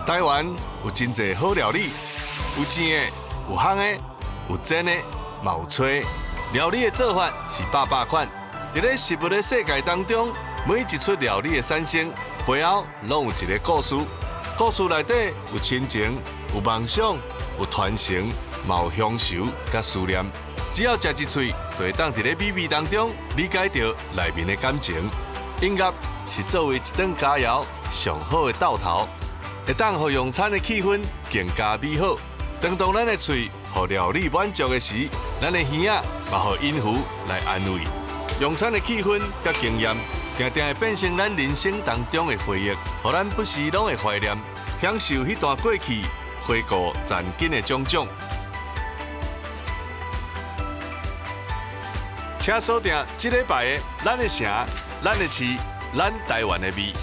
台灣有真濟好料理，有煎的，有烘的，有煎的，嘛有炊。料理的做法是百百款。佇咧食物的世界當中，每一齣料理的產生背後，攏有一個故事。故事內底有親情，有夢想，有傳承，嘛有鄉愁佮思念。只要食一喙，就會當佇咧美味當中理解著內面的感情。音樂是作為一頓佳餚上好的鬥頭，會當予用餐的氣氛更加美好。當當咱的喙予料理滿足的時，咱的耳仔嘛予音符來安慰。用餐的氣氛佮經驗，定定會變成咱人生當中的回憶，予咱不時攏會懷念，享受彼段過去，回顧曾經的種種。請鎖定這禮拜的咱的城、咱的市、咱台灣的味。